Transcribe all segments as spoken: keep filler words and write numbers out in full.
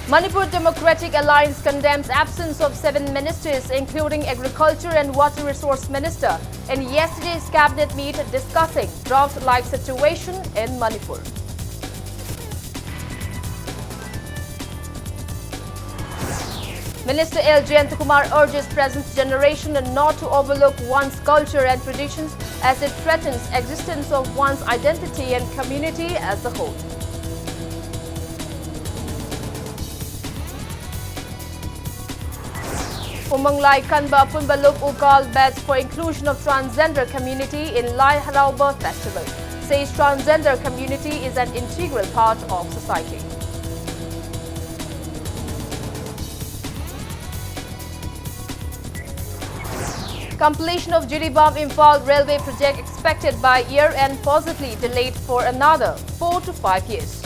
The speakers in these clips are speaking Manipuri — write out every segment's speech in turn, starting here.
Manipur Democratic Alliance condemns absence of seven ministers, including Agriculture and Water Resource Minister, in yesterday's cabinet meet discussing drought-like situation in Manipur. Minister L Jayantakumar urges present generation not to overlook one's culture and traditions as it threatens existence of one's identity and community as a whole. Umang Lai Kanba Apunba Luk Ukal begs for inclusion of transgender community in Lai Harauba festival. Says transgender community is an integral part of society. Completion of Jiribam Imphal railway project expected by year end, possibly delayed for another four to five years.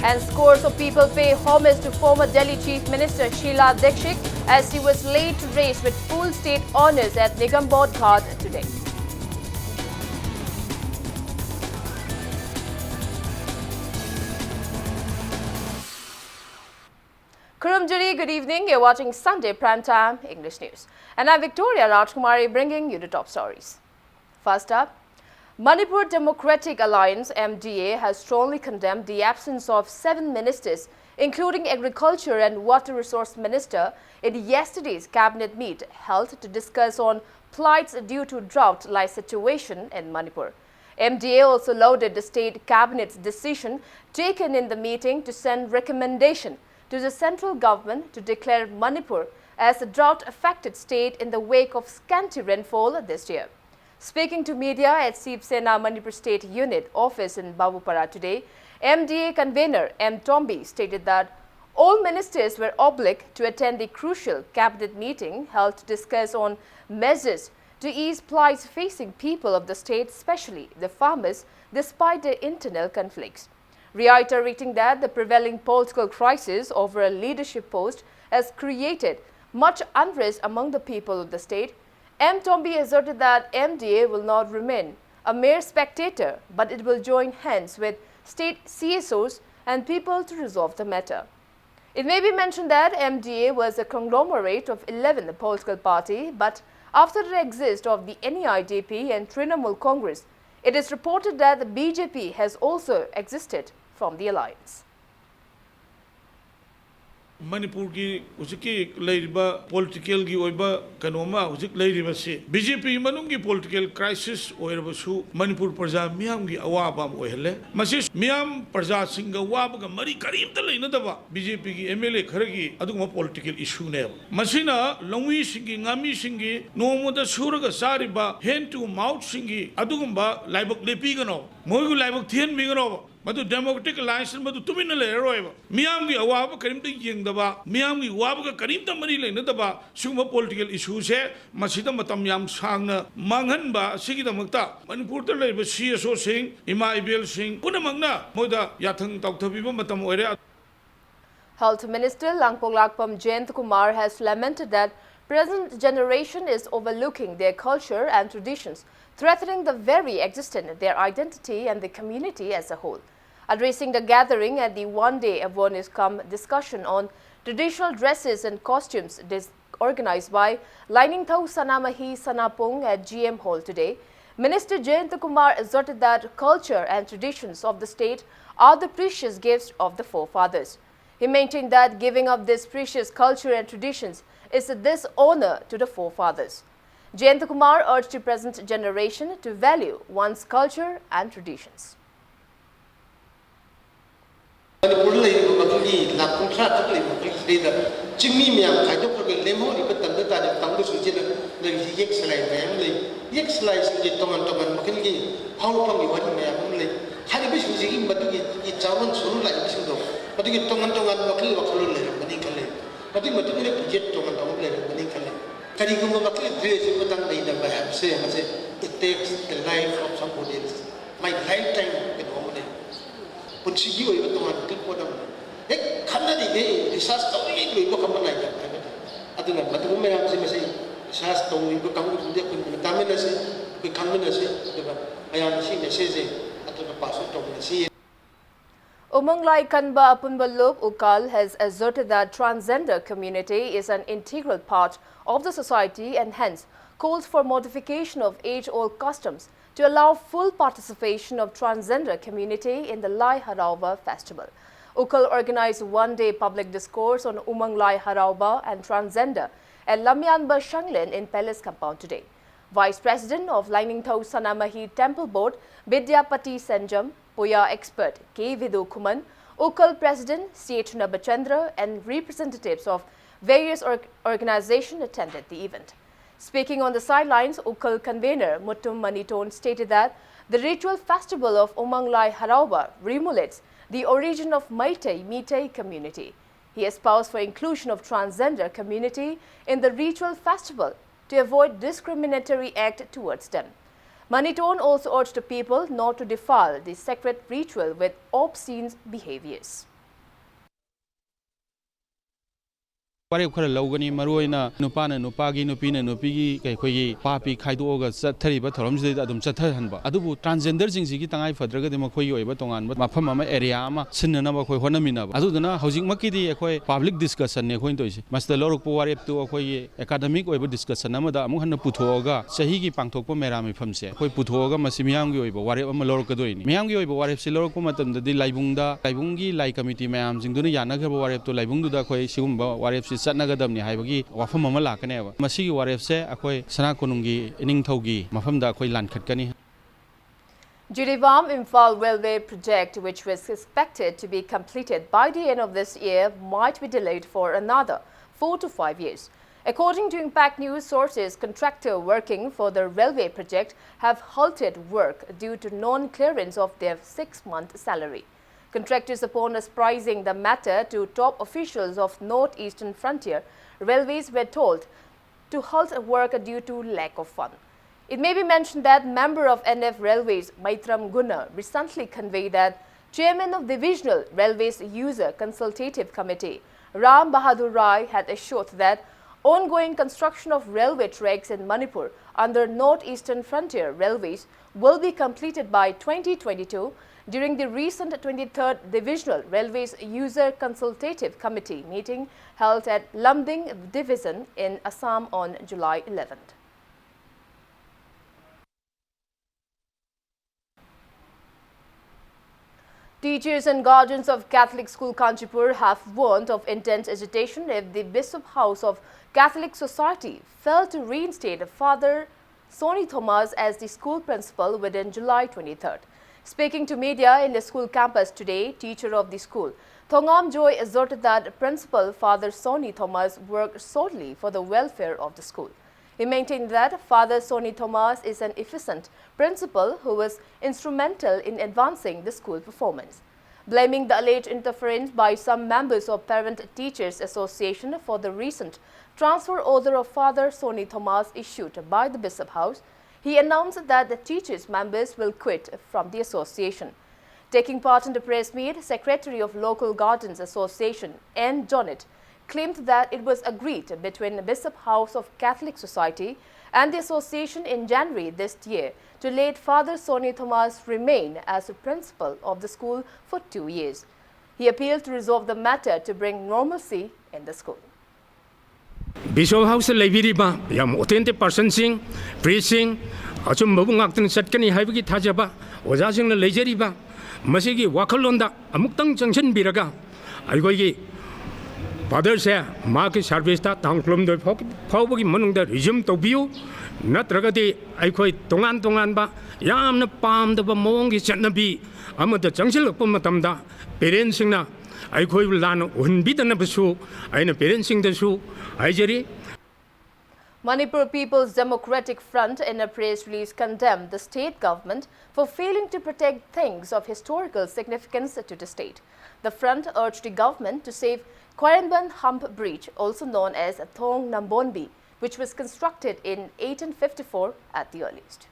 And scores of people pay homage to former Delhi Chief Minister Sheila Dikshit as she was laid to rest with full state honors at Nigambod Ghat today. Khurumjiri, good evening. You're watching Sunday Prime Time English News. And I'm Victoria Rajkumari bringing you the top stories. First up, Manipur Democratic Alliance, M D A, has strongly condemned the absence of seven ministers, including Agriculture and Water Resource Minister, in yesterday's cabinet meet held to discuss on plights due to drought-like situation in Manipur. M D A also lauded the state cabinet's decision taken in the meeting to send recommendation to the central government to declare Manipur as a drought-affected state in the wake of scanty rainfall this year. Speaking to media at Shiv Sena Manipur State Unit office in Babupara today, M D A convener M Tombi stated that all ministers were obliged to attend the crucial cabinet meeting held to discuss on measures to ease plights facing people of the state, especially the farmers, despite their internal conflicts. Reiterating that the prevailing political crisis over a leadership post has created much unrest among the people of the state, M Tombi asserted that M D A will not remain a mere spectator, but it will join hands with state C S Os and people to resolve the matter. It may be mentioned that M D A was a conglomerate of eleven political party, but after the exit of the N E I D P and Trinamool Congress, it is reported that the B J P has also existed from the alliance. ꯃꯅꯤꯄꯨꯔꯒꯤ ꯍꯧꯖꯤꯛꯀꯤ ꯂꯩꯔꯤꯕ ꯄꯣꯂꯤꯇꯤꯀꯦꯜꯒꯤ ꯑꯣꯏꯕ ꯀꯩꯅꯣ ꯑꯃ ꯍꯧꯖꯤꯛ ꯂꯩꯔꯤꯕꯁꯤ ꯕꯤ ꯖꯦ ꯄꯤ ꯃꯅꯨꯡꯒꯤ ꯄꯣꯂꯤꯇꯤꯀꯦꯜ ꯀ꯭ꯔꯥꯏꯁꯤꯁ ꯑꯣꯏꯔꯕꯁꯨ ꯃꯅꯤꯄꯨꯔ ꯄ꯭ꯔꯖꯥ ꯃꯤꯌꯥꯝꯒꯤ ꯑꯋꯥꯕ ꯑꯃ ꯑꯣꯏꯍꯜꯂꯦ꯫ ꯃꯁꯤ ꯃꯤꯌꯥꯝ ꯄ꯭ꯔꯖꯥꯁꯤꯡꯒ ꯋꯥꯕꯒ ꯃꯔꯤ ꯀꯔꯤꯝꯇ ꯂꯩꯅꯗꯕ ꯕꯤ ꯖꯦ ꯄꯤꯒꯤ ꯑꯦꯝ ꯑꯦꯜ ꯑꯦ ꯈꯔꯒꯤ ꯑꯗꯨꯒꯨꯝꯕ ꯄꯣꯂꯤꯇꯤꯀꯦꯜ ꯏꯁꯨꯅꯦꯕ꯫ ꯃꯁꯤꯅ ꯂꯧꯃꯤꯁꯤꯡꯒꯤ ꯉꯥꯃꯤꯁꯤꯡꯒꯤ ꯅꯣꯡꯃꯗ ꯁꯨꯔꯒ ꯆꯥꯔꯤꯕ ꯍꯦꯟ ꯇꯨ ꯃꯥꯎꯠꯁꯤꯡꯒꯤ ꯑꯗꯨꯒꯨꯝꯕ ꯂꯥꯏꯕꯛ ꯂꯦꯞꯄꯤꯒꯅꯣ꯫ ꯃꯣꯏꯒꯤ ꯂꯥꯏꯕꯛ ꯊꯤꯍꯟꯕꯤꯒꯅꯣꯕ꯫ ꯃꯗꯨ ꯗꯦꯃꯣꯀ꯭ꯔꯦꯇꯤꯛ ꯑꯦꯂꯥꯏꯟꯁꯅ ꯃꯗꯨ ꯇꯨꯃꯤꯟꯅ ꯂꯩꯔꯔꯣꯏꯕ꯫ ꯃꯤꯌꯥꯝꯒꯤ ꯑꯋꯥꯕ ꯀꯔꯤꯝꯇ ꯌꯦꯡꯗꯕ, ꯃꯤꯌꯥꯝꯒꯤ ꯋꯥꯕꯒ ꯀꯔꯤꯝꯇ ꯃꯔꯤ ꯂꯩꯅꯗꯕ ꯁꯤꯒꯨꯝꯕ ꯄꯣꯂꯤꯇꯤꯀꯦꯜ ꯏꯁꯨꯁꯦ ꯃꯁꯤꯗ ꯃꯇꯝ ꯌꯥꯝ ꯁꯥꯡꯅ ꯃꯥꯡꯍꯟꯕ ꯑꯁꯤꯒꯤꯗꯃꯛꯇ ꯃꯅꯤꯄꯨꯔꯗ ꯂꯩꯔꯤꯕ ꯁꯤ ꯑꯦꯁ ꯑꯣꯁꯤꯡ, ꯏꯃꯥ ꯏꯕꯦꯜꯁꯤꯡ ꯄꯨꯝꯅꯃꯛꯅ ꯃꯣꯏꯗ ꯌꯥꯊꯪ ꯇꯧꯊꯕꯤꯕ ꯃꯇꯝ ꯑꯣꯏꯔꯦ꯫ Health Minister Langpoklakpam Jayant Kumar has lamented that present generation is overlooking their culture and traditions, threatening the very existence, their identity and the community as a whole. Addressing the gathering at the one-day awareness cum discussion on traditional dresses and costumes dis- organized by Lainingthou Sanamahi Sanapung at G M Hall today, Minister Jayanta Kumar asserted that culture and traditions of the state are the precious gifts of the forefathers. He maintained that giving up this precious culture and traditions is a dishonor to the forefathers. Jayanta Kumar urged the present generation to value one's culture and traditions. ꯃꯅꯤꯄꯨꯔꯗ ꯂꯩꯔꯤꯕ ꯃꯈꯣꯏꯒꯤ ꯂꯥꯈ ꯀꯨꯟꯊ꯭ꯔꯥ ꯇꯔꯨꯛ ꯂꯩꯕ ꯃꯈꯣꯏꯒꯤ ꯁꯤꯗꯩꯗ ꯆꯤꯡꯃꯤ ꯃꯌꯥꯝ ꯈꯥꯏꯗꯣꯛꯈ꯭ꯔꯒ ꯂꯦꯝꯍꯧꯔꯤꯕ ꯇꯝꯗ ꯇꯥꯔꯤꯕ ꯀꯥꯡꯕꯨꯁꯤꯡꯁꯤꯅ ꯂꯩꯔꯤꯁꯤ ꯌꯦꯛ ꯁꯂꯥꯏ ꯃꯌꯥꯝ ꯂꯩ꯫ ꯌꯦꯛ ꯁꯂꯥꯏꯁꯤꯡꯒꯤ ꯇꯣꯉꯥꯟ ꯇꯣꯉꯥꯟ ꯃꯈꯜꯒꯤ ꯍꯧꯔꯛꯐꯝꯒꯤ ꯋꯥꯔꯤ ꯃꯌꯥꯝ ꯑꯃ ꯂꯩ꯫ ꯍꯥꯏꯔꯤꯕꯁꯤꯡꯁꯤꯒꯤ ꯃꯗꯨꯒꯤ ꯆꯥꯔꯣꯟ ꯁꯨꯔꯣꯟ ꯂꯥꯛꯏꯕꯁꯤꯡꯗꯣ ꯃꯗꯨꯒꯤ ꯇꯣꯉꯥꯟ ꯇꯣꯉꯥꯟꯕ ꯃꯈꯜꯒꯤ ꯋꯥꯈꯜꯂꯣꯟ ꯂꯩꯔꯝꯒꯅꯤ ꯈꯜꯂꯤ꯫ ꯃꯗꯨꯒꯤ ꯃꯇꯨꯡ ꯏꯟꯅ ꯐꯤꯖꯦꯠ ꯇꯣꯉꯥꯟ ꯇꯣꯉꯥꯟꯕ ꯂꯩꯔꯝꯒꯅꯤ ꯈꯜꯂꯤ꯫ ꯀꯔꯤꯒꯨꯝꯕ ꯃꯈꯜꯒꯤ ꯗ꯭ꯔꯦꯁꯁꯤ ꯃꯇꯥꯡ ꯅꯩꯅꯕ ꯍꯥꯏꯕꯁꯦ ꯃꯁꯤ it takes the life of somebody else, my lifetime ꯀꯩꯅꯣ ꯑꯃꯅꯦ꯫ ꯄꯨꯟꯁꯤꯒꯤ ꯑꯣꯏꯕ ꯇꯣꯉꯥꯟꯕ ꯄꯣꯠ ꯑꯃꯅꯤ꯫ ꯍꯦꯛ ꯈꯟꯅꯔꯤꯉꯩ ꯔꯤꯁꯥꯔꯁ ꯇꯧꯔꯤꯉꯩ ꯂꯣꯏꯕ ꯈꯪꯕ ꯅꯥꯏꯗꯕ ꯍꯥꯏꯕꯗꯤ꯫ ꯑꯗꯨꯅ ꯃꯗꯨꯒꯨꯝꯕ ꯃꯌꯥꯝꯁꯦ ꯃꯁꯤ ꯔꯤꯁꯥꯔꯁ ꯇꯧꯅꯤꯡꯕ ꯀꯥꯡꯕꯨꯁꯤꯡꯗꯤ ꯑꯩꯈꯣꯏ ꯇꯥꯃꯤꯟꯅꯁꯤ, ꯑꯩꯈꯣꯏ ꯈꯪꯃꯤꯟꯅꯁꯤ, ꯑꯗꯨꯒ ꯃꯌꯥꯝꯗ ꯁꯤ ꯃꯦꯁꯦꯖꯁꯦ ꯑꯇꯣꯞꯄ pass on ꯇꯧꯃꯤꯟꯅꯁꯤ꯫ Umang Lai Khanba Apunba Lup Ukal has asserted that transgender community is an integral part of the society and hence calls for modification of age-old customs to allow full participation of transgender community in the Lai Haraoba festival. Ukal organized one-day public discourse on Umang Lai Haraoba and transgender at Lamyanba Shanglen in Palace Compound today. Vice President of Lainingthou Sanamahi Temple Board, Bidyapati Senjam, Puya expert K Vidu Khuman, Ukal President C H Nabachandra, and representatives of various org- organizations attended the event. Speaking on the sidelines, Ukal convener Mutum Maniton stated that the ritual festival of Umang Lai Haraoba remunerates the origin of Meitei Meitei community. He espoused for inclusion of transgender community in the ritual festival to avoid discriminatory act towards them. Maniton also urged the people not to defile the sacred ritual with obscene behaviors. ꯋꯥꯔꯦꯞ ꯈꯔ ꯂꯧꯒꯅꯤ, ꯃꯔꯨꯑꯣꯏꯅ ꯅꯨꯄꯥꯅ ꯅꯨꯄꯥꯒꯤ, ꯅꯨꯄꯤꯅ ꯅꯨꯄꯤꯒꯤ ꯑꯩꯈꯣꯏꯒꯤ ꯄꯥꯄꯤ ꯈꯥꯏꯗꯣꯛꯑꯒ ꯆꯠꯊꯔꯤꯕ ꯊꯧꯔꯝꯁꯤꯗꯩꯗ ꯑꯗꯨꯝ ꯆꯠꯊꯍꯟꯕ꯫ ꯑꯗꯨꯕꯨ ꯇ꯭ꯔꯥꯟꯁꯖꯦꯟꯗꯔꯁꯤꯡꯁꯤꯒꯤ ꯇꯉꯥꯏ ꯐꯗ꯭ꯔꯒꯗꯤ ꯃꯈꯣꯏꯒꯤ ꯑꯣꯏꯕ ꯇꯣꯉꯥꯟꯕ ꯃꯐꯝ ꯑꯃ, ꯑꯦꯔꯤꯌꯥ ꯑꯃ ꯁꯤꯟꯅꯅꯕ ꯑꯩꯈꯣꯏ ꯍꯣꯠꯅꯃꯤꯟꯅꯕ꯫ ꯑꯗꯨꯗꯨꯅ ꯍꯧꯖꯤꯛꯃꯛꯀꯤꯗꯤ ꯑꯩꯈꯣꯏ ꯄꯕ꯭ꯂꯤꯛ ꯗꯤꯁꯀꯁꯟꯅꯦ ꯑꯩꯈꯣꯏꯅ ꯇꯧꯔꯤꯁꯦ꯫ ꯃꯁꯤꯗ ꯂꯧꯔꯛꯄ ꯋꯥꯔꯦꯞꯇꯨ ꯑꯩꯈꯣꯏꯒꯤ ꯑꯦꯀꯥꯗꯃꯤꯛ ꯑꯣꯏꯕ ꯗꯤꯁꯀꯁꯟ ꯑꯃꯗ ꯑꯃꯨꯛ ꯍꯟꯅ ꯄꯨꯊꯣꯛꯑꯒ ꯆꯍꯤꯒꯤ ꯄꯥꯡꯊꯣꯛꯄ ꯃꯦꯔꯥ ꯃꯤꯐꯝꯁꯦ ꯑꯩꯈꯣꯏ ꯄꯨꯊꯣꯛꯑꯒ ꯃꯁꯤ ꯃꯤꯌꯥꯝꯒꯤ ꯑꯣꯏꯕ ꯋꯥꯔꯦꯞ ꯑꯃ ꯂꯧꯔꯛꯀꯗꯣꯏꯅꯤ꯫ ꯃꯤꯌꯥꯝꯒꯤ ꯑꯣꯏꯕ ꯋꯥꯔꯦꯞꯁꯤ ꯂꯧꯔꯛꯄ ꯃꯇꯝꯗꯗꯤ ꯂꯥꯏꯕꯨꯡꯗ, ꯂꯥꯏꯕꯨꯡꯒꯤ ꯂꯥꯏ ꯀꯃꯤꯇꯤ ꯃꯌꯥꯝꯁꯤꯡꯗꯨꯅ ꯌꯥꯅꯈ꯭ꯔꯕ ꯋꯥꯔꯦꯞꯇꯨ ꯂꯥꯏꯕꯨꯡꯗꯨꯗ ꯑꯩꯈꯣꯏ ꯁꯤꯒꯨꯝꯕ ꯋꯥꯔꯦꯞꯁꯤ ꯆꯠꯅꯒꯗꯕꯅꯤ ꯍꯥꯏꯕꯒꯤ ꯋꯥꯐꯝ ꯑꯃ ꯂꯥꯛꯀꯅꯦꯕ꯫ ꯃꯁꯤꯒꯤ ꯋꯥꯔꯦꯞꯁꯦ ꯑꯩꯈꯣꯏ ꯁꯅꯥ ꯀꯣꯅꯨꯡꯒꯤ ꯏꯅꯤꯡꯊꯧꯒꯤ ꯃꯐꯝꯗ ꯑꯩꯈꯣꯏ ꯂꯥꯟꯈꯠꯀꯅꯤ꯫ Jiribam Imphal Railway project, which was expected to be completed by the end of this year, might be delayed for another four to five years. According to Impact News sources, contractor working for the railway project have halted work due to non-clearance of their six-month salary. Contractors, upon apprising the matter to top officials of North Eastern Frontier Railways, were told to halt work due to lack of fund. It may be mentioned that member of N F Railways, Maitram Guna, recently conveyed that chairman of Divisional Railways User Consultative Committee, Ram Bahadur Rai, had assured that Ongoing construction of railway tracks in Manipur under North Eastern Frontier Railways will be completed by twenty twenty-two during the recent twenty-third Divisional Railways User Consultative Committee meeting held at Lumding Division in Assam on July eleventh. Teachers and guardians of Catholic School Kanchipur have warned of intense agitation if the Bishop House of Catholic Society failed to reinstate Father Sony Thomas as the school principal within July twenty-third. Speaking to media in the school campus today, teacher of the school, Thongam Joy, asserted that Principal Father Sony Thomas worked solely for the welfare of the school. He maintained that Father Sony Thomas is an efficient principal who was instrumental in advancing the school performance. Blaming the alleged interference by some members of Parent Teachers Association for the recent transfer order of Father Sony Thomas issued by the Bishop House, he announced that the teachers' members will quit from the association. Taking part in the press meet, Secretary of Local Guardians Association, N Jonit, claimed that it was agreed between the Bishop House of Catholic Society and the association in January this year to let Father Sony Thomas remain as a principal of the school for two years. He appealed to resolve the matter to bring normalcy in the school. Bishop House ꯇ ꯂꯩꯕꯤꯔꯤꯕ ꯌꯥꯝ authentic person ꯁꯤꯡ, priest ꯁꯤꯡ, ꯑꯆꯨꯝꯕꯕꯨ ꯉꯥꯛꯇꯅ ꯆꯠꯀꯅꯤ ꯍꯥꯏꯕꯒꯤ ꯊꯥꯖꯕ ꯑꯣꯖꯥꯁꯤꯡꯅ ꯂꯩꯖꯔꯤꯕ, ꯃꯁꯤꯒꯤ ꯋꯥꯈꯜꯂꯣꯟꯗ ꯑꯃꯨꯛꯇꯪ ꯆꯪꯁꯤꯟꯕꯤꯔꯒ ꯑꯩꯈꯣꯏꯒꯤ Father ꯁꯦ ꯃꯍꯥꯛꯀꯤ service ꯇ ꯇꯥꯡ ꯀꯨꯟꯍꯨꯝꯗꯣꯏ ꯐꯥꯎ-, ꯐꯥꯎꯕꯒꯤ ꯃꯅꯨꯡꯗ resume ꯇꯧꯕꯤꯌꯨ, ꯅꯠꯇ꯭ꯔꯒꯗꯤ ꯑꯩꯈꯣꯏ ꯇꯣꯉꯥꯟ ꯇꯣꯉꯥꯟꯕ ꯌꯥꯝꯅ ꯄꯥꯝꯗꯕ ꯃꯑꯣꯡꯒꯤ ꯆꯠꯅꯕꯤ ꯑꯃꯗ ꯆꯪꯁꯤꯜꯂꯛꯄ ꯃꯇꯝꯗ parent ꯁꯤꯡꯅ ꯑꯩꯈꯣꯏꯕꯨ ꯂꯥꯟꯅ ꯎꯍꯟꯕꯤꯗꯅꯕꯁꯨ ꯑꯩꯅ parent ꯁꯤꯡꯗꯁꯨ ꯍꯥꯏꯖꯔꯤ꯫ Manipur People's Democratic Front, in a press release, condemned the state government for failing to protect things of historical significance to the state. The front urged the government to save Khwairamband Hump Bridge, also known as Thong Nambonbi, which was constructed in eighteen fifty-four at the earliest.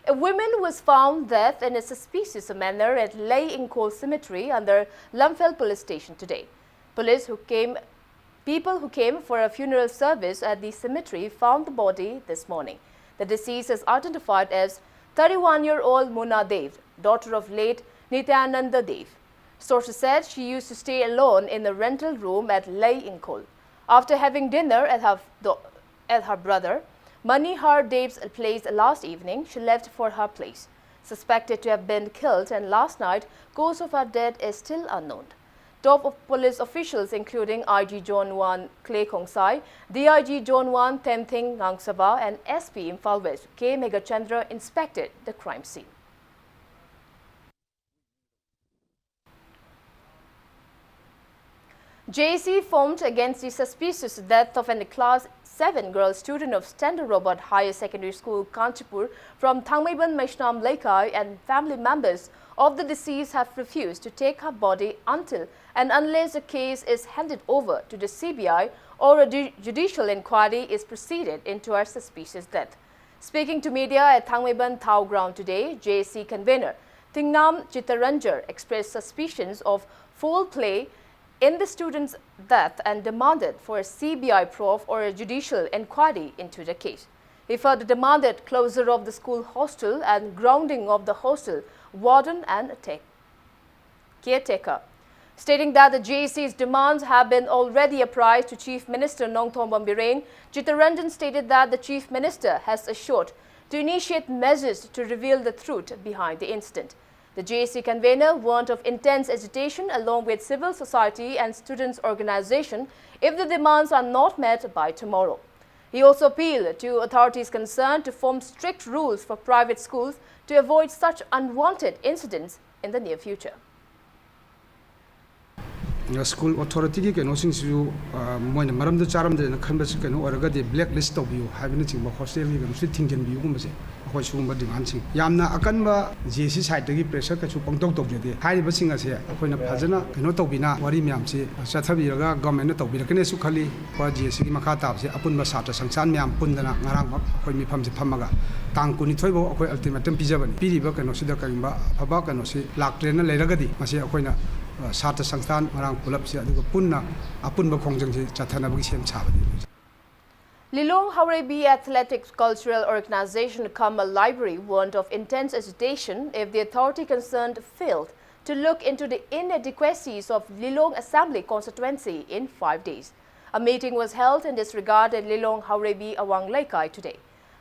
A woman was found dead in a suspicious manner at Lei Ingkol Cemetery under Lamphel Police Station today. Police, who came People who came for a funeral service at the cemetery found the body this morning. The deceased is identified as thirty-one-year-old Muna Dev, daughter of late Nityananda Dev. Sources said she used to stay alone in a rental room at Lei Ingkol. After having dinner at her, do- at her brother Manihar Dev's place last evening, she left for her place. Suspected to have been killed, and last night, cause of her death is still unknown. Top of police officials, including I G Zone one Clay Khongsai, D I G Zone one Themthing Ngangsava, and S P Imphal West K Meghachandra, inspected the crime scene. J A C formed against the suspicious death of a class seven girl student of Standard Robert Higher Secondary School, Kanchipur, from Thangmeiban Meishnam Leikai, and family members of the deceased have refused to take her body until and unless the case is handed over to the C B I or a ju- judicial inquiry is proceeded into her suspicious death. Speaking to media at Thangmeiban Thao Ground today, J A C convener Thingnam Chittaranjan expressed suspicions of foul play in the student's death and demanded for a C B I probe or a judicial inquiry into the case. He further demanded closure of the school hostel and grounding of the hostel warden and tech- caretaker. Stating that the J A C's demands have been already apprised to Chief Minister Nongthombam Biren, Chittaranjan stated that the Chief Minister has assured to initiate measures to reveal the truth behind the incident. The J A C convener warned of intense agitation along with civil society and students' organization if the demands are not met by tomorrow. He also appealed to authorities concerned to form strict rules for private schools to avoid such unwanted incidents in the near future. School ꯑꯣꯊꯣꯔꯤꯇꯤꯒꯤ ꯀꯩꯅꯣꯁꯤꯡꯁꯤꯁꯨ ꯃꯣꯏꯅ ꯃꯔꯝꯗ ꯆꯥꯔꯝꯗ꯭ꯔꯦꯅ ꯈꯟꯕꯁꯤ ꯀꯩꯅꯣ ꯑꯣꯏꯔꯒꯗꯤ ꯕ꯭ꯂꯦꯛ ꯂꯤꯁ ꯇꯧꯕꯤꯌꯨ ꯍꯥꯏꯕꯅꯆꯤꯡꯕ, ꯍꯣꯁꯇꯦꯜꯒꯤ ꯀꯩꯅꯣꯁꯤ ꯊꯤꯡꯖꯤꯟꯕꯤꯌꯨꯒꯨꯝꯕꯁꯦ, ꯑꯩꯈꯣꯏ ꯁꯤꯒꯨꯝꯕ ꯗꯤꯃꯥꯟꯁꯤꯡ ꯌꯥꯝꯅ ꯑꯀꯟꯕ ꯖꯦ ꯁꯤ ꯁꯥꯏꯠꯇꯒꯤ ꯄ꯭ꯔꯦꯁꯔ ꯀꯩꯁꯨ ꯄꯪꯇꯧ ꯇꯧꯖꯗꯦ꯫ ꯍꯥꯏꯔꯤꯕꯁꯤꯡ ꯑꯁꯦ ꯑꯩꯈꯣꯏꯅ ꯐꯖꯅ ꯀꯩꯅꯣ ꯇꯧꯕꯤꯅ ꯋꯥꯔꯤ ꯃꯌꯥꯝꯁꯤ ꯆꯠꯊꯕꯤꯔꯒ ꯒꯚꯔꯟꯃꯦꯟꯅ ꯇꯧꯕꯤꯔꯛꯀꯅꯤꯁꯨ ꯈꯜꯂꯤ꯫ ꯑꯩꯈꯣꯏ ꯖꯦ ꯁꯤꯒꯤ ꯃꯈꯥ ꯇꯥꯕꯁꯦ ꯑꯄꯨꯟꯕ ꯁꯥꯇ꯭ꯔ ꯁꯪꯁꯊꯥꯟ ꯃꯌꯥꯝ ꯄꯨꯟꯗꯅ ꯉꯔꯥꯡꯃꯛ ꯑꯩꯈꯣꯏ ꯃꯤꯐꯝꯁꯦ ꯐꯝꯃꯒ ꯇꯥꯡ ꯀꯨꯟꯅꯤꯊꯣꯏ ꯐꯥꯎ ꯑꯩꯈꯣꯏ ꯑꯜꯇꯤꯃꯦꯇꯝ ꯄꯤꯖꯕꯅꯤ꯫ ꯄꯤꯔꯤꯕ ꯀꯩꯅꯣꯁꯤꯗ ꯀꯔꯤꯒꯨꯝꯕ ꯑꯐꯕ ꯀꯩꯅꯣꯁꯤ ꯂꯥꯛꯇ꯭ꯔꯦꯅ ꯂꯩꯔꯒꯗꯤ ꯃꯁꯤ ꯑꯩꯈꯣꯏꯅ ꯁꯥꯇ꯭ꯔ ꯁꯪꯁꯊꯥꯟ ꯃꯔꯥꯡ ꯄꯨꯂꯞꯁꯦ ꯑꯗꯨꯒ ꯄꯨꯟꯅ ꯑꯄꯨꯟꯕ ꯈꯣꯡꯖꯪꯁꯤ ꯆꯠꯊꯅꯕꯒꯤ ꯁꯦꯝ ꯁꯥꯕꯅꯤ꯫ Lilong Haureibi Athletics Cultural Organization cum a library warned of intense agitation if the authority concerned failed to look into the inadequacies of Lilong Assembly Constituency in five days. A meeting was held in this regard at Lilong Haureibi Awang Leikai today.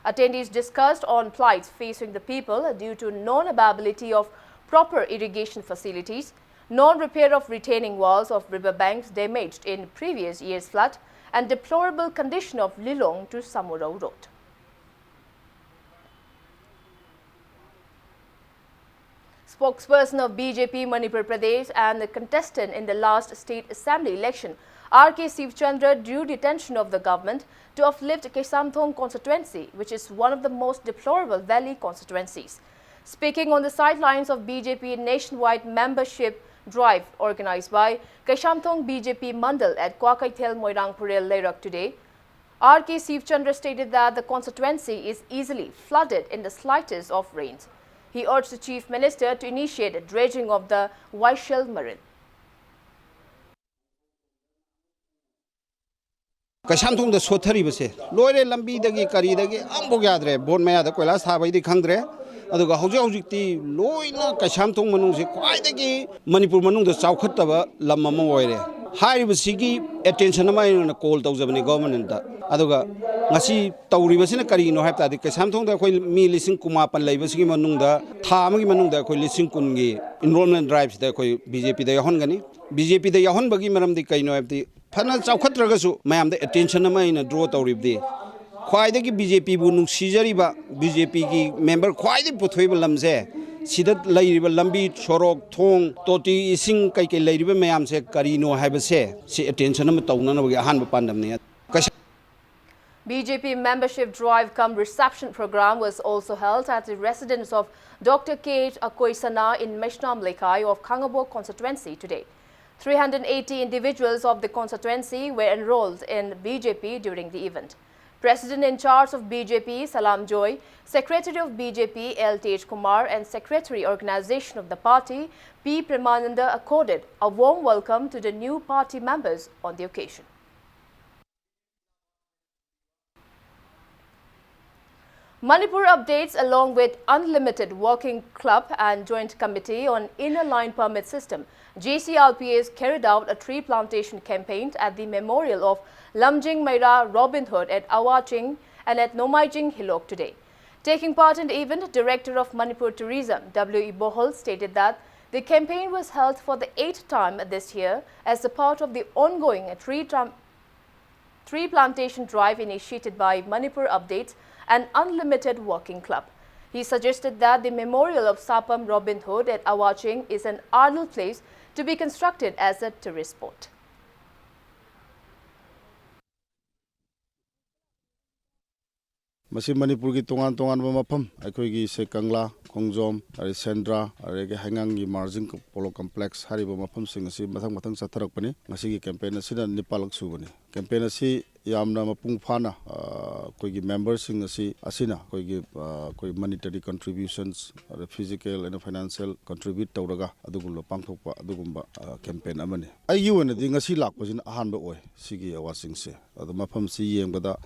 Attendees discussed on plights facing the people due to non-availability of proper irrigation facilities, non-repair of retaining walls of river banks damaged in previous year's flood, and deplorable condition of Lilong to Samurao Road. Spokesperson of B J P Manipur Pradesh and the contestant in the last state assembly election, R K Sivchandra, drew the attention of the government to uplift Keisamthong constituency, which is one of the most deplorable valley constituencies. Speaking on the sidelines of B J P nationwide membership drive organized by Keisamthong B J P Mandal at Kwakeithel Moirang Phurel Leirak today, R K Sivchandra stated that the constituency is easily flooded in the slightest of rains. He urged the Chief Minister to initiate a dredging of the Waishal Marin. ꯀꯩꯁꯥꯝꯊꯣꯡꯗ ꯁꯣꯠꯊꯔꯤꯕꯁꯦ ꯂꯣꯏꯔꯦ꯫ ꯂꯝꯕꯤꯗꯒꯤ ꯀꯔꯤꯗꯒꯤ ꯑꯝꯐꯥꯎ ꯌꯥꯗ꯭ꯔꯦ꯫ ꯕꯣꯠ ꯃꯌꯥꯗ ꯀꯣꯏꯂꯥꯁ ꯊꯥꯕꯩꯗꯤ ꯈꯪꯗ꯭ꯔꯦ꯫ ꯑꯗꯨꯒ ꯍꯧꯖꯤꯛ ꯍꯧꯖꯤꯛꯇꯤ ꯂꯣꯏꯅ ꯀꯩꯁꯥꯝꯊꯣꯡ ꯃꯅꯨꯡꯁꯦ ꯈ꯭ꯋꯥꯏꯗꯒꯤ ꯃꯅꯤꯄꯨꯔ ꯃꯅꯨꯡꯗ ꯆꯥꯎꯈꯠꯇꯕ ꯂꯝ ꯑꯃ ꯑꯣꯏꯔꯦ꯫ ꯍꯥꯏꯔꯤꯕꯁꯤꯒꯤ ꯑꯦꯇꯦꯟꯁꯟ ꯑꯃ ꯑꯩꯅ ꯀꯣꯜ ꯇꯧꯖꯕꯅꯤ ꯒꯣꯚꯔꯟꯃꯦꯟꯠꯇ꯫ ꯑꯗꯨꯒ ꯉꯁꯤ ꯇꯧꯔꯤꯕꯁꯤꯅ ꯀꯔꯤꯒꯤꯅꯣ ꯍꯥꯏꯕ ꯇꯥꯔꯗꯤ, ꯀꯩꯁꯥꯝꯊꯣꯡꯗ ꯑꯩꯈꯣꯏ ꯃꯤ ꯂꯤꯁꯤꯡ ꯀꯨꯟꯃꯥꯄꯟ ꯂꯩꯕꯁꯤꯒꯤ ꯃꯅꯨꯡꯗ ꯊꯥ ꯑꯃꯒꯤ ꯃꯅꯨꯡꯗ ꯑꯩꯈꯣꯏ ꯂꯤꯁꯤꯡ ꯀꯨꯟꯒꯤ ꯏꯟꯔꯣꯜꯃꯦꯟ ꯗ꯭ꯔꯥꯏꯚꯁꯤꯗ ꯑꯩꯈꯣꯏ ꯕꯤ ꯖꯦ ꯄꯤꯗ ꯌꯥꯎꯍꯟꯒꯅꯤ꯫ ꯕꯤ ꯖꯦ ꯄꯤꯗ ꯌꯥꯎꯍꯟꯕꯒꯤ ꯃꯔꯝꯗꯤ ꯀꯩꯅꯣ ꯍꯥꯏꯕꯗꯤ, ꯐꯅ ꯆꯥꯎꯈꯠꯇ꯭ꯔꯒꯁꯨ ꯃꯌꯥꯝꯗ ꯑꯦꯇꯦꯟꯁꯟ ꯑꯃ ꯑꯩꯅ ꯗ꯭ꯔꯣ ꯇꯧꯔꯤꯕꯗꯤ, ꯈ꯭ꯋꯥꯏꯗꯒꯤ ꯕꯤ ꯖꯦ ꯄꯤꯕꯨ ꯅꯨꯡꯁꯤꯖꯔꯤꯕ, ꯕꯤ ꯖꯦ ꯄꯤꯒꯤ ꯃꯦꯝꯕꯔ ꯈ꯭ꯋꯥꯏꯗꯒꯤ ꯄꯨꯊꯣꯛꯏꯕ ꯂꯝꯁꯦ, ꯁꯤꯗ ꯂꯩꯔꯤꯕ ꯂꯝꯕꯤ, ꯁꯣꯔꯣꯛ, ꯊꯣꯡ, ꯇꯣꯇꯤ, ꯏꯁꯤꯡ ꯀꯩꯀꯩ ꯂꯩꯔꯤꯕ ꯃꯌꯥꯝꯁꯦ ꯀꯔꯤꯅꯣ ꯍꯥꯏꯕꯁꯦ, ꯁꯤ ꯑꯦꯇꯦꯟꯁꯟ ꯑꯃ ꯇꯧꯅꯅꯕꯒꯤ ꯑꯍꯥꯟꯕ ꯄꯥꯟꯗꯝꯅꯤ꯫ ꯀꯩꯁꯥ- B J P membership drive cum reception program was also held at the residence of Doctor K H Akoisana in Meshnam Lekai of Khangabok constituency today. Three hundred eighty individuals of the constituency were enrolled in B J P during the event. President in charge of B J P, Salam Joy, Secretary of B J P, L Tej Kumar, and Secretary Organization of the party, P Premananda, accorded a warm welcome to the new party members on the occasion. Manipur updates along with Unlimited Working Club and Joint Committee on Inner Line Permit System, J C L P S carried out a tree plantation campaign at the memorial of Lamjing Meira Robin Hood at Awaching and at Nomaijing Hilok today. Taking part in the event, Director of Manipur Tourism, W E Bohol, stated that the campaign was held for the eighth time this year as a part of the ongoing tree tram- tree plantation drive initiated by Manipur Updates and Unlimited Working Club. He suggested that the memorial of Sapam Robin Hood at Awaching is an ideal place to be constructed as a tourist spot. ꯃꯁꯤ ꯃꯅꯤꯄꯨꯔꯒꯤ ꯇꯣꯉꯥꯟ ꯇꯣꯉꯥꯟꯕ ꯃꯐꯝ, ꯑꯩꯈꯣꯏꯒꯤ ꯁꯦ ꯀꯪꯂꯥ, ꯈꯣꯡꯖꯣꯝ, ꯑꯗꯩ ꯁꯦꯟꯗ꯭ꯔꯥ, ꯑꯗꯒꯤ ꯍꯩꯉꯥꯡꯒꯤ ꯃꯥꯔꯖꯤꯡ ꯄꯣꯂꯣ ꯀꯝꯄ꯭ꯂꯦꯛꯁ ꯍꯥꯏꯔꯤꯕ ꯃꯐꯝꯁꯤꯡ ꯑꯁꯤ ꯃꯊꯪ ꯃꯊꯪ ꯆꯠꯊꯔꯛꯄꯅꯤ꯫ ꯉꯁꯤꯒꯤ ꯀꯦꯝꯄꯦꯟ ꯑꯁꯤꯅ ꯅꯤꯄꯥꯜꯂꯛ ꯁꯨꯕꯅꯤ꯫ ꯀꯦꯝꯄꯦꯟ ꯑꯁꯤ ꯌꯥꯝꯅ ꯃꯄꯨꯡ ꯐꯥꯅ, ꯑ, ꯑꯩꯈꯣꯏꯒꯤ ꯃꯦꯝꯕꯔꯁꯤꯡ ꯑꯁꯤ, ꯑꯁꯤꯅ ꯑꯩꯈꯣꯏꯒꯤ, ꯑ, ꯑꯩꯈꯣꯏ ꯃꯣꯅꯤꯇꯔꯤ ꯀꯟꯇ꯭ꯔꯤꯕ꯭ꯌꯨꯁꯟꯁ, ꯑꯗ ꯐꯤꯖꯤꯀꯦꯜ ꯑꯦꯟ ꯐꯥꯏꯅꯥꯟꯁꯤꯌꯦꯜ ꯀꯟꯇ꯭ꯔꯤꯕ꯭ꯌꯨꯠ ꯇꯧꯔꯒ ꯑꯗꯨꯒꯨꯝꯕ ꯄꯥꯡꯊꯣꯛꯄ ꯑꯗꯨꯒꯨꯝꯕ, ꯑ, ꯀꯦꯝꯄꯦꯟ ꯑꯃꯅꯤ꯫ ꯑꯩꯒꯤ ꯑꯣꯏꯅꯗꯤ ꯉꯁꯤ ꯂꯥꯛꯄꯁꯤꯅ ꯑꯍꯥꯟꯕ ꯑꯣꯏ ꯁꯤꯒꯤ ꯑꯦꯋꯥꯔꯗꯁꯤꯡꯁꯦ꯫ ꯑꯗꯣ ꯃꯐꯝꯁꯤ ꯌꯦꯡꯕꯗ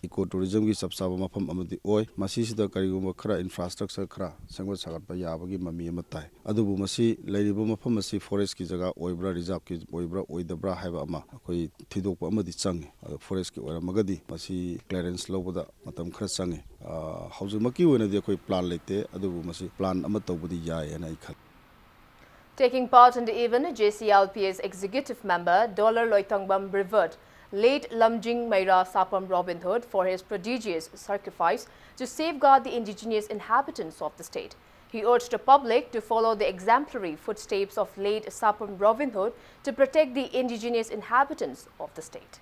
ꯏꯀꯣ ꯇꯨꯔꯤꯖꯝꯒꯤ ꯆꯞ ꯆꯥꯕ ꯃꯐꯝ ꯑꯃꯗꯤ ꯑꯣꯏ꯫ ꯃꯁꯤꯁꯤꯗ ꯀꯔꯤꯒꯨꯝꯕ ꯈꯔ ꯏꯟꯐ꯭ꯔꯥꯁ꯭ꯇ꯭ꯔꯛꯆꯔ ꯈꯔ ꯁꯦꯝꯒꯠ ꯁꯥꯒꯠꯄ ꯌꯥꯕꯒꯤ ꯃꯃꯤ ꯑꯃ ꯇꯥꯏ꯫ ꯑꯗꯨꯕꯨ ꯃꯁꯤ ꯂꯩꯔꯤꯕ ꯃꯐꯝ ꯑꯁꯤ ꯐꯣꯔꯦꯁ꯭ꯠꯀꯤ ꯖꯒꯥ ꯑꯣꯏꯕ꯭ꯔꯥ, ꯔꯤꯖꯥꯔꯕꯀꯤ ꯑꯣꯏꯕ꯭ꯔꯥ, ꯑꯣꯏꯗꯕ꯭ꯔꯥ ꯍꯥꯏꯕ ꯑꯃ ꯑꯩꯈꯣꯏ ꯊꯤꯗꯣꯛꯄ ꯑꯃꯗꯤ ꯆꯪꯉꯤ꯫ ꯑꯗꯣ ꯐꯣꯔꯦꯁ꯭ꯠꯀꯤ ꯑꯣꯏꯔꯝꯃꯒꯗꯤ ꯃꯁꯤ ꯀ꯭ꯂꯤꯌꯥꯔꯦꯟꯁ ꯂꯧꯕꯗ ꯃꯇꯝ ꯈꯔ ꯆꯪꯉꯤ꯫ ꯑ, ꯍꯧꯖꯤꯛꯃꯛꯀꯤ ꯑꯣꯏꯅꯗꯤ ꯑꯩꯈꯣꯏ ꯄ꯭ꯂꯥꯟ ꯂꯩꯇꯦ, ꯑꯗꯨꯕꯨ ꯃꯁꯤ ꯄ꯭ꯂꯥꯟ ꯑꯃ ꯇꯧꯕꯗꯤ ꯌꯥꯏ ꯍꯥꯏꯅ ꯑꯩ ꯈꯜꯂꯤ꯫ Taking part in the event, J C L P S executive member Dollar Loitangbam revered late Lamjing Meira Sapam Robin Hood for his prodigious sacrifice to safeguard the indigenous inhabitants of the state. He urged the public to follow the exemplary footsteps of late Sapam Robin Hood to protect the indigenous inhabitants of the state.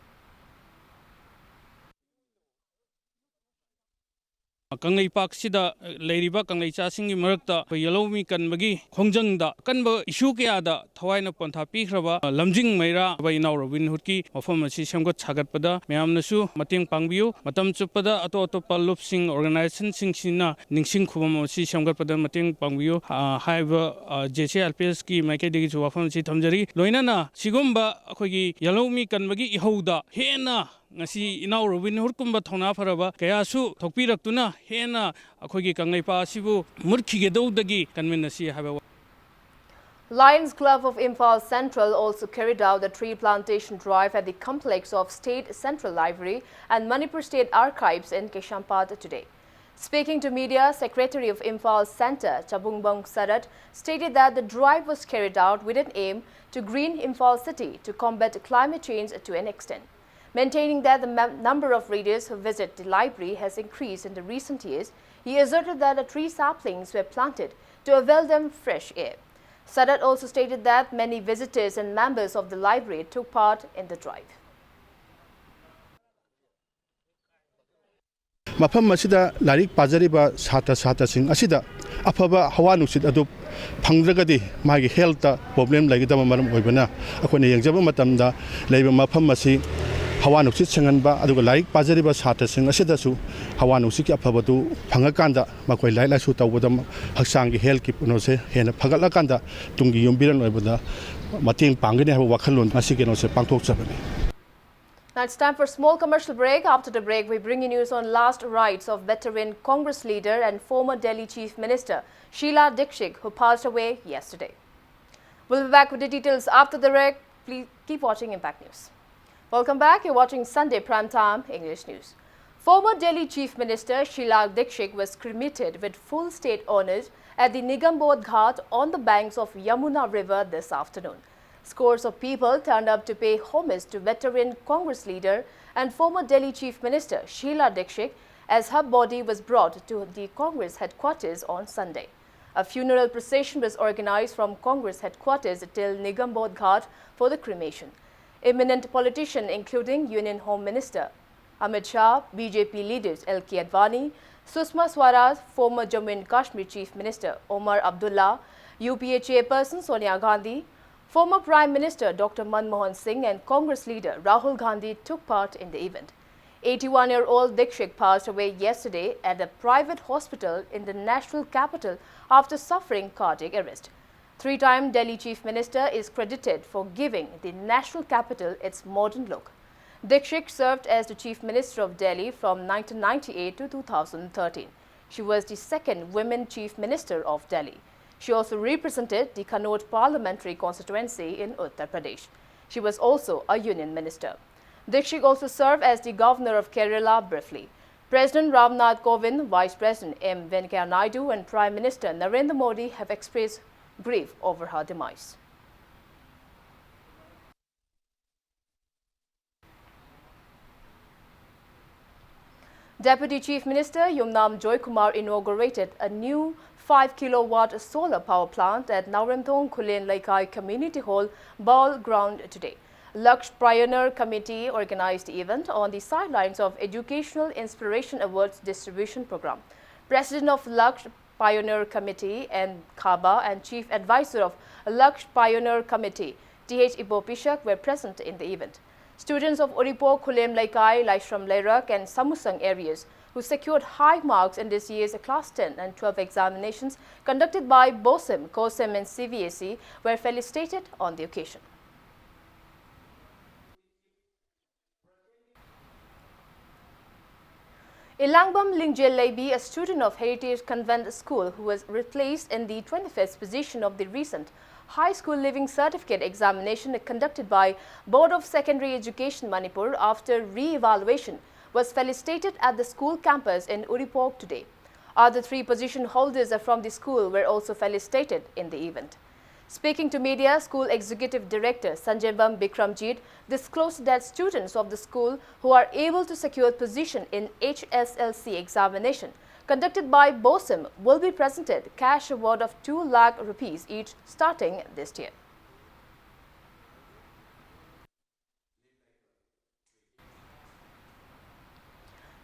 ꯀꯪꯂꯩꯄꯥꯛꯁꯤꯗ ꯂꯩꯔꯤꯕ ꯀꯪꯂꯩꯆꯥꯁꯤꯡꯒꯤ ꯃꯔꯛꯇ ꯑꯩꯈꯣꯏ ꯌꯦꯜꯍꯧꯃꯤ ꯀꯟꯕꯒꯤ ꯈꯣꯡꯖꯪꯗ ꯑꯀꯟꯕ ꯏꯁꯨ ꯀꯌꯥꯗ ꯊꯋꯥꯏꯅ ꯄꯣꯟꯊꯥ ꯄꯤꯈ꯭ꯔꯕ ꯂꯝꯖꯤꯡ ꯃꯩꯔꯥ ꯏꯅꯥꯎ ꯔꯣꯕꯤꯟ ꯍꯨꯗꯀꯤ ꯃꯐꯝ ꯑꯁꯤ ꯁꯦꯝꯒꯠ ꯁꯥꯒꯠꯄꯗ ꯃꯌꯥꯝꯅꯁꯨ ꯃꯇꯦꯡ ꯄꯥꯡꯕꯤꯌꯨ꯫ ꯃꯇꯝ ꯆꯨꯞꯄꯗ ꯑꯇꯣꯞ ꯑꯇꯣꯞꯄ ꯂꯨꯞꯁꯤꯡ, ꯑꯣꯔꯒꯅꯥꯏꯖꯦꯁꯟꯁꯤꯡꯁꯤꯅ ꯅꯤꯡꯁꯤꯡ ꯈꯨꯕꯝ ꯑꯁꯤ ꯁꯦꯝꯒꯠꯄꯗ ꯃꯇꯦꯡ ꯄꯥꯡꯕꯤꯌꯨ꯫ ꯑ, ꯍꯥꯏꯔꯤꯕ, ꯑ, ꯖꯦ ꯁꯤ ꯑꯦꯜ ꯄꯤ ꯑꯦꯁꯀꯤ ꯃꯥꯏꯀꯩꯗꯒꯤꯁꯨ ꯋꯥꯐꯝ ꯑꯁꯤ ꯊꯝꯖꯔꯤ꯫ ꯂꯣꯏꯅꯅ ꯁꯤꯒꯨꯝꯕ ꯑꯩꯈꯣꯏꯒꯤ ꯌꯦꯜꯍꯧꯃꯤ ꯀꯟꯕꯒꯤ ꯏꯍꯧꯗ ꯍꯦꯟꯅ ꯉꯁꯤ ꯏꯅꯥꯎ ꯔꯣꯕꯤꯟ ꯍꯨꯗꯀꯨꯝꯕ ꯊꯧꯅꯥ ꯐꯔꯕ ꯀꯌꯥꯁꯨ ꯊꯣꯛꯄꯤꯔꯛꯇꯨꯅ ꯍꯦꯟꯅ ꯑꯩꯈꯣꯏꯒꯤ ꯀꯪꯂꯩꯄꯥꯛ ꯑꯁꯤꯕꯨ ꯃꯨꯠꯈꯤꯒꯗꯧꯗꯒꯤ ꯀꯟꯃꯤꯟꯅꯁꯤ ꯍꯥꯏꯕ ꯋꯥ- Lions Club of Imphal Central also carried out the tree plantation drive at the complex of State Central Library and Manipur State Archives in Keshaimpata today. Speaking to media, Secretary of Imphal Centre, Chabungbong Sarat, stated that the drive was carried out with an aim to green Imphal city to combat climate change to an extent. Maintaining that the mem- number of readers who visit the library has increased in the recent years, he asserted that the tree saplings were planted to avail them fresh air. Sadat also stated that many visitors and members of the library took part in the drive. ꯃꯐꯝ ꯑꯁꯤꯗ ꯂꯥꯏꯔꯤꯛ ꯄꯥꯖꯔꯤꯕ ꯁꯥꯇ꯭ꯔ ꯁꯥꯇ꯭ꯔꯁꯤꯡ ꯑꯁꯤꯗ ꯑꯐꯕ ꯍꯋꯥ ꯅꯨꯡꯁꯤꯠ ꯑꯗꯨ ꯐꯪꯗ꯭ꯔꯒꯗꯤ ꯃꯥꯒꯤ ꯍꯦꯜꯠꯇ ꯄ꯭ꯔꯣꯕ꯭ꯂꯦꯝ ꯂꯩꯒꯗꯕ ꯃꯔꯝ ꯑꯣꯏꯕꯅ, ꯑꯩꯈꯣꯏꯅ ꯌꯦꯡꯖꯕ ꯃꯇꯝꯗ ꯂꯩꯕ ꯃꯐꯝ ꯑꯁꯤ ꯍꯋꯥ ꯅꯨꯡꯁꯤꯠ ꯁꯦꯡꯍꯟꯕ, ꯑꯗꯨꯒ ꯂꯥꯏꯔꯤꯛ ꯄꯥꯖꯔꯤꯕ ꯁꯥꯇ꯭ꯔꯁꯤꯡ ꯑꯁꯤꯗꯁꯨ ꯍꯋꯥ ꯅꯨꯡꯁꯤꯠꯀꯤ ꯑꯐꯕꯗꯨ ꯐꯪꯉꯀꯥꯟꯗ ꯃꯈꯣꯏ ꯂꯥꯏꯔꯤꯛ ꯂꯥꯏꯁꯨ ꯇꯧꯕꯗ ꯍꯛꯆꯥꯡꯒꯤ ꯍꯦꯜꯠꯀꯤ ꯀꯩꯅꯣꯁꯦ ꯍꯦꯟꯅ ꯐꯒꯠꯂꯀꯥꯟꯗ ꯇꯨꯡꯒꯤ ꯌꯨꯝꯕꯤꯔꯦꯟ ꯑꯣꯏꯕꯗ ꯃꯇꯦꯡ ꯄꯥꯡꯒꯅꯤ ꯍꯥꯏꯕ ꯋꯥꯈꯜꯂꯣꯟ ꯉꯁꯤ ꯀꯩꯅꯣꯁꯦ ꯄꯥꯡꯊꯣꯛꯆꯕꯅꯤ꯫ Now it's time for a small commercial break. After the break, we bring you news on last rites of veteran Congress leader and former Delhi Chief Minister Sheila Dikshit, who passed away yesterday. We'll be back with the details after the break. Please keep watching Impact News. Welcome back. You're watching Sunday Prime Time English News. Former Delhi Chief Minister Sheila Dikshit was cremated with full state honors at the Nigambodh Ghat on the banks of Yamuna River this afternoon. Scores of people turned up to pay homage to veteran Congress leader and former Delhi Chief Minister Sheila Dikshit as her body was brought to the Congress headquarters on Sunday. A funeral procession was organized from Congress headquarters till Nigambodh Ghat for the cremation. Eminent politicians including Union Home Minister Amit Shah, B J P leaders L K Advani, Sushma Swaraj, former Jammu and Kashmir Chief Minister Omar Abdullah, U P A chairperson Sonia Gandhi, former Prime Minister Doctor Manmohan Singh and Congress leader Rahul Gandhi took part in the event. Eighty-one-year-old Dikshit passed away yesterday at a private hospital in the national capital after suffering cardiac arrest. Three-time Delhi Chief Minister is credited for giving the national capital its modern look. Dikshit served as the Chief Minister of Delhi from nineteen ninety-eight to two thousand thirteen. She was the second women Chief Minister of Delhi. She also represented the Kannauj parliamentary constituency in Uttar Pradesh. She was also a union minister. Dikshit also served as the governor of Kerala briefly. President Ram Nath Kovind, Vice President M Venkaiah Naidu, and Prime Minister Narendra Modi have expressed grief over her demise. Deputy Chief Minister Yumnam Joykumar inaugurated a new five kilowatt solar power plant at Naoremthong Khullen Leikai Community Hall, Ball Ground today. Laksh Pioneer Committee organized the event on the sidelines of Educational Inspiration Awards distribution program. President of Laksh Pioneer Committee and Khaba and Chief Advisor of Laksh Pioneer Committee, T H Ibo Pishak, were present in the event. Students of Uripok Khullen Leikai, Laishram Leirak and Samusang areas who secured high marks in this year's class ten and twelve examinations conducted by BOSEM, COSEM and C B S E were felicitated on the occasion. Ilangbam Lingje Leibi, a student of Heritage Convent School who was replaced in the twenty-fifth position of the recent High School Leaving Certificate examination conducted by Board of Secondary Education Manipur after re-evaluation, was felicitated at the school campus in Uripok today. Other three position holders from the school were also felicitated in the event. Speaking to media, school executive director Sanjaybam Bikramjit disclosed that students of the school who are able to secure position in H S L C examination conducted by BOSEM will be presented cash award of two lakh rupees each starting this year.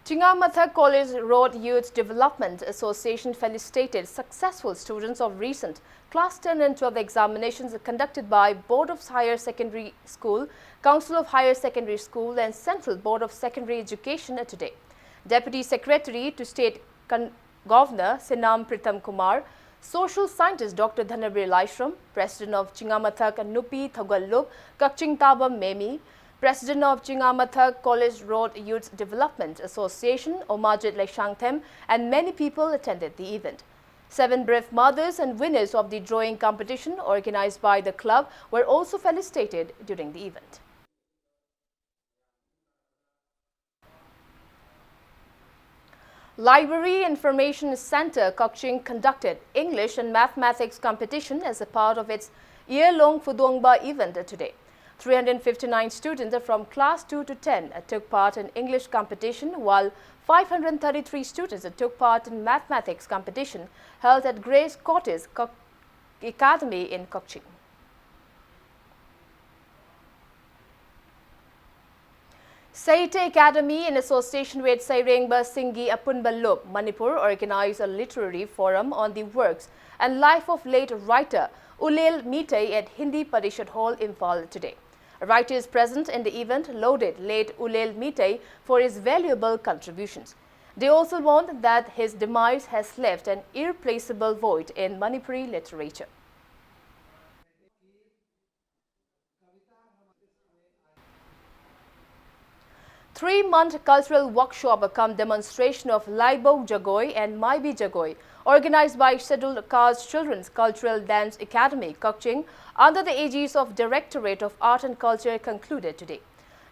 Chingamathak College Road Youth Development Association felicitated successful students of recent class ten and twelve examinations conducted by Board of Higher Secondary School, Council of Higher Secondary School and Central Board of Secondary Education today. Deputy Secretary to State Con- Governor Senam Pritam Kumar, social scientist Doctor Dhanabir Laishram, President of Chingamathak Nupi Thogallup, Kakching Taba Memi, President of Chingamathak College Road Youth Development Association, Omajit Leishangthem, and many people attended the event. Seven brave mothers and winners of the drawing competition organized by the club were also felicitated during the event. Library Information Center Kakching conducted English and Mathematics competition as a part of its year-long Fudongba event today. Three hundred fifty-nine students from class two to ten took part in English competition, while five hundred thirty-three students took part in Mathematics competition held at Grace Cottage Kak- Academy in Kakching. Seite Academy, in association with Seirengba Singgi Apunba Lup, Manipur, organized a literary forum on the works and life of late writer Ulel Mitei at Hindi Parishad Hall, Imphal today. Writers present in the event lauded late Ulel Mitei for his valuable contributions. They also warned that his demise has left an irreplaceable void in Manipuri literature. Three-month cultural workshop cum demonstration of Laibou Jagoi and Maibi Jagoi, organized by Scheduled Caste Children's Cultural Dance Academy, Kakching, under the aegis of Directorate of Art and Culture, concluded today.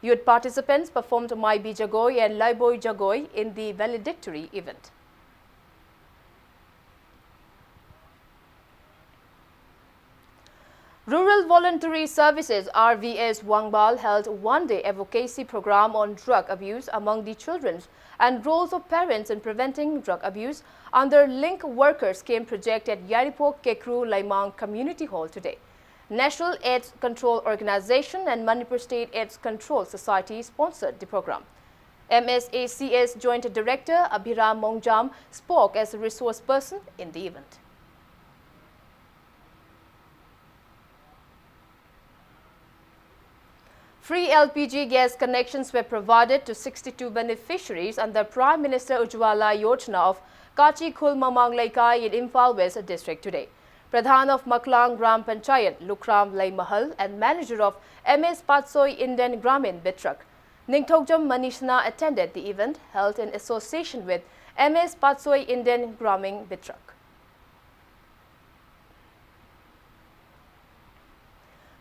Youth participants performed Maibi Jagoi and Laibou Jagoi in the valedictory event. Rural Voluntary Services, R V S, Wangbal held one-day advocacy program on drug abuse among the children and roles of parents in preventing drug abuse under Link Worker Scheme project at Yairipok Kekru Laimang Community Hall today. National AIDS Control Organization and Manipur State AIDS Control Society sponsored the program. M S A C S Joint Director Abhiram Mongjam spoke as a resource person in the event. Free L P G gas connections were provided to sixty-two beneficiaries under Prime Minister Ujjwala Yojana of Kachi Khul Mamang Leikai in Imphal West District today. Pradhan of Maklang Gram Panchayat, Lukram Leimahal, and manager of M S Patsoi Indian Gramin Bitrak, Ningthokjam Manishna, attended the event held in association with M S Patsoi Indian Gramin Bitrak.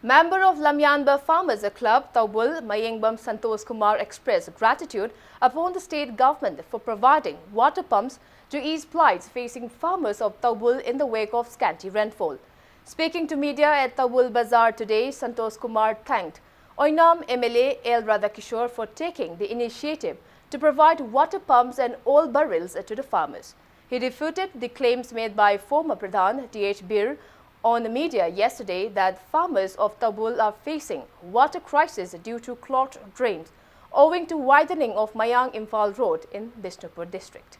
Member of Lamyanba Farmers Club, Taubul, Mayengbam Santosh Kumar expressed gratitude upon the state government for providing water pumps to ease plights facing farmers of Taubul in the wake of scanty rainfall. Speaking to media at Taubul Bazar today, Santosh Kumar thanked Oinam M L A L Radhakishore for taking the initiative to provide water pumps and oil barrels to the farmers. He refuted the claims made by former Pradhan T H Bir on the media yesterday that farmers of Taubul are facing water crisis due to clogged drains owing to widening of Mayang Imphal Road in Bishnupur district.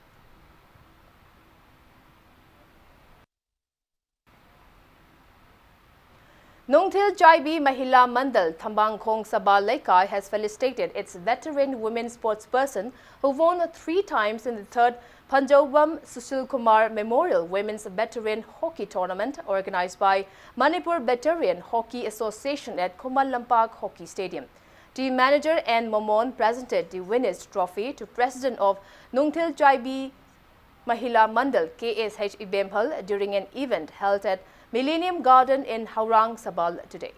Nungthil Jaibi Mahila Mandal Thambangkhong Sabha Leikai has felicitated its veteran women sportsperson who won three times in the third Phanjobam Sushil Kumar Memorial Women's Veteran Hockey Tournament organized by Manipur Veteran Hockey Association at Khuman Lampak Hockey Stadium. Team manager N Momon presented the winners' trophy to President of Nungthil Jaibi Mahila Mandal, K S H Ibemhal, during an event held at Millennium Garden in Haurang Sabal today.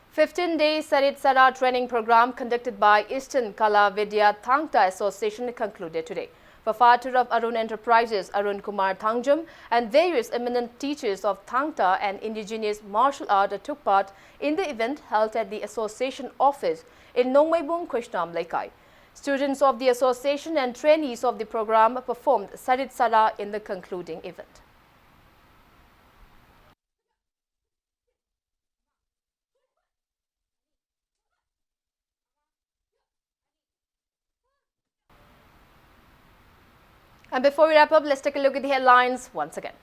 Fifteen-day Sarit Sara training program conducted by Eastern Kala Vidya Thangta Association concluded today. Proprietor of Arun Enterprises, Arun Kumar Thangjum, and various eminent teachers of Thangta and indigenous martial art took part in the event held at the association office in Nongmeibung Khuishnam Leikai. Students of the association and trainees of the program performed Sarit Sara in the concluding event. And before we wrap up, let's take a look at the headlines once again.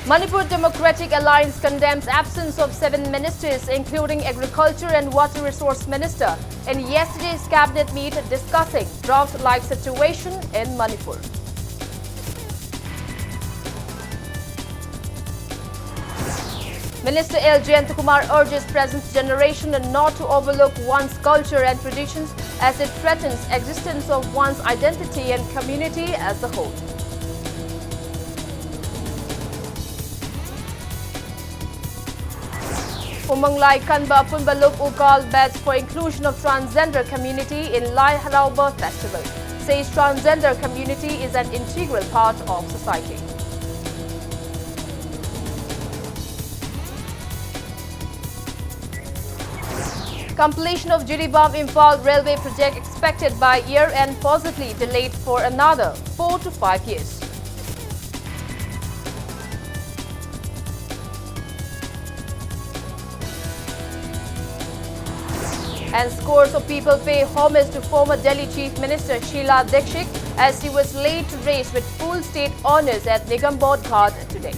Manipur Democratic Alliance condemns absence of seven ministers, including Agriculture and Water Resource Minister, in yesterday's cabinet meet discussing drought-like situation in Manipur. Minister L Jayantakumar urges present generation not to overlook one's culture and traditions as it threatens existence of one's identity and community as a whole. Umang Lai Kanba Apunba Lup U called for inclusion of transgender community in Lai Harauba festival. Says transgender community is an integral part of society. Completion of Jiribam Imphal railway project expected by year end, possibly delayed for another four to five years. And scores of people pay homage to former Delhi Chief Minister Sheila Dikshit as she was laid to rest with full state honors at Nigambod Ghat today.